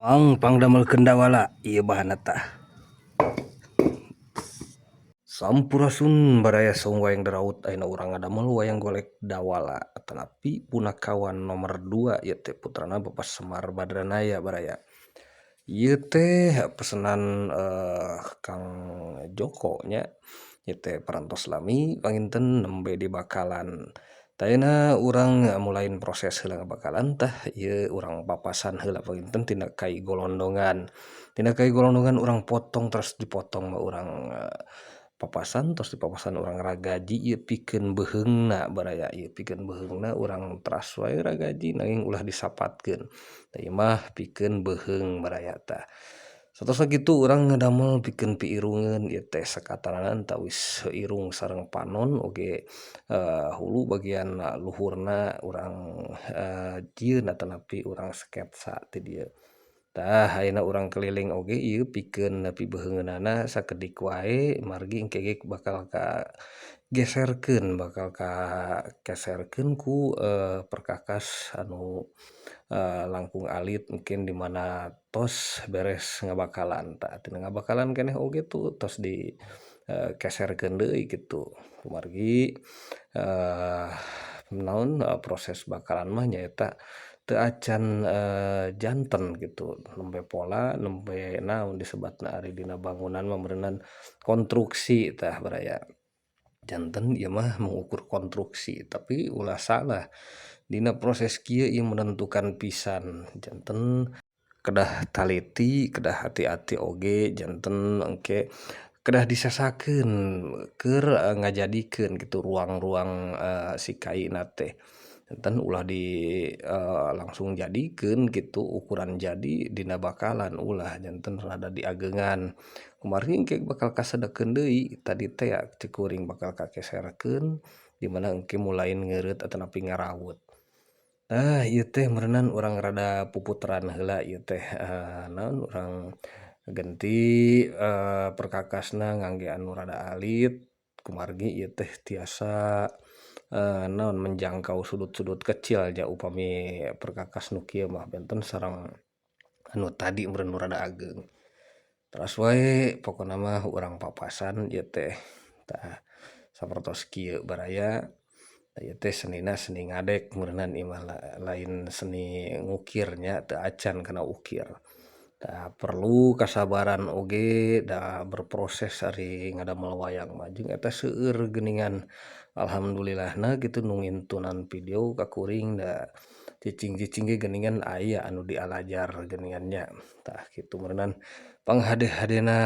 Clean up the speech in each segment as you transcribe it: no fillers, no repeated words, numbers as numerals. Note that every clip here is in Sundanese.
Ang pangdamelkeun dawala ieu bahanna tah. Sampurasun baraya saung wayang daraut, ayeuna urang ngadamel wayang golek dawala atanapi punakawan nomor 2 ieu teh putrana Bapak Semar Badranaya baraya. Ieu teh pesenan Kang Joko nya, ieu teh parantos lami panginten nembe dibakalan. Ayeuna urang mulain proses heula ngabakalan tah ieu urang papasan heula panginten tina kai golondongan. Tina kai golondongan urang potong, terus dipotong mah urang papasan, terus dipapasan urang ragaji ieu pikeun beuheungna baraya, ieu pikeun beuheungna urang teras wae ragaji nanging ulah disapatkeun. Tah ieu mah pikeun beuheung baraya tah. Satosna kitu urang ngadamel pikeun piirungeun ieu teh sakatanana tawis irung sareng panon oge hulu bagian luhurna urang jieun atanapi urang sketsa ti dieu. Tah ayeuna urang keliling oge ieu pikeun pibeheungeunana sakedik wae margi engke ge bakal kageserkeun, bakal kakeserkeun ku perkakas anu langkung alit mungkin di mana tos beres ngabakalan. Tah tina ngabakalan keneh oge tuh tos di keserkeun deui kitu kumargi naon proses bakalan mah nyaeta teu acan janten kitu nembe pola nembe naon disebatna ari dina bangunan mah meureunan konstruksi tah baraya. Janten ieu mah mengukur konstruksi tapi ulah salah dina proses kieu ieu menentukan pisan, janten kedah taliti kedah hati-hati oge janten engke kedah disesakeun keur ngajadikeun kitu ruang-ruang si kaina teh. Janten ulah di langsung jadikeun kitu ukuran jadi dina bakalan ulah, janten rada diageungan kumargi engke bakal kasedekeun deui tadi teh ya cek kuring bakal kakeserkeun di mana engke mulai ngeureut atanapi ngarawut. Tah ieu teh meureunan urang rada puputeran heula ieu teh naon urang genti perkakasna ngangge anu rada alit kumargi ieu teh tiasa naon menjangkau sudut-sudut kecil ja upami perkakas nu kieu mah benten sareng anu tadi meureun nu rada ageung. Teras wae pokona mah urang papasan ieu teh tah sapertos kieu baraya. Ieu teh senina seni ngadek meureunan ieu mah lain seni ngukir nya, teu acan kana ukir. Tah perlu kasabaran oge da berproses ari ngadamel wayang mah jeung eta seueur geuningan alhamdulillahna kitu nu ngintunan video ka kuring da cicing-cicing ge geuningan aya anu dialajar geuningan nya. Tah kitu meureunan panghade-hadena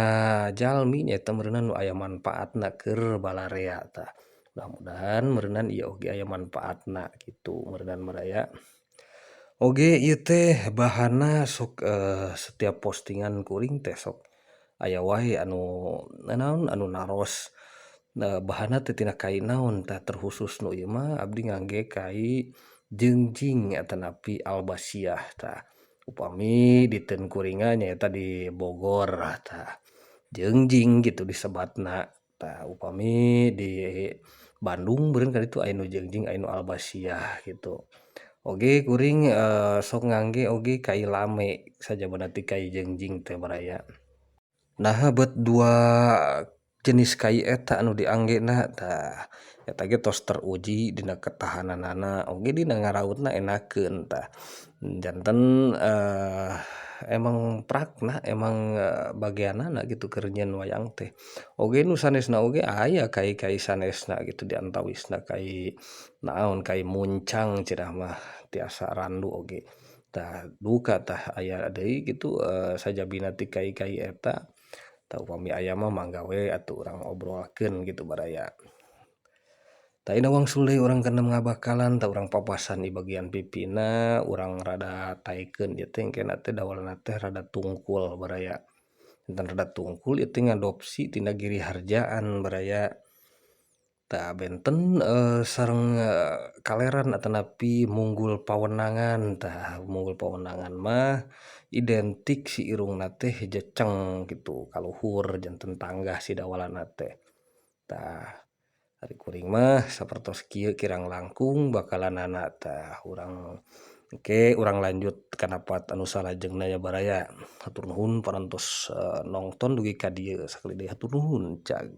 jalmi nyaeta meureunan nu aya manfaatna keur balarea tah. Mudah-mudahan meureunan ieu oge aya manfaatna kitu meureunan baraya. Oge ieu teh bahanna sok setiap postingan kuring teh sok aya wae anu naon anu naros bahanna teh tina kai naon tah, terkhusus nu ieu mah abdi ngangge kai jengjing atanapi albasiah tah. Upami diteun kuringan nyaeta di Bogor tah jengjing kitu disebatna tah, upami di Bandung meureun ka ditu aya nu jengjing aya nu albasiah kitu. Oge kuring sok ngangge oge kai lame sajabana ti kai jengjing teh baraya. Naha beut dua jenis kai eta anu dianggena tah eta ge tos teruji dina ketahananana oge dina ngarautna enakeun tah. Janten emang prakna emang bagianana kitu keur nyieun wayang teh. Oge nu sanesna oge aya kai-kai sanesna kitu di antawisna kai naon kai muncang cenah mah tiasa randu oge. Tah duka tah aya deui kitu sajabina ti kai-kai eta. Tah upami aya mah mangga we atuh urang obrolkeun kitu baraya. Tah ayeuna wangsul deui urang kana ngabakalan tah urang papasan di bagian pipina urang rada taekeun ieu teh engkena teh dawalna teh rada tungkul baraya. Janten rada tungkul ieu teh ngadopsi tina Giri Harjaan baraya. Tah benten sareng kaleran atanapi munggul pawenangan. Tah munggul pawenangan mah identik si irungna teh jeceng kitu kaluhur janten tanggah si dawalana teh. Tah ari kuring mah sapertos kieu kirang langkung bakalanana tah urang Oke, urang lanjut kana part anu salajengna ya baraya. Hatur nuhun parantos nongton dugi ka dieu, sakali deui hatur nuhun cag.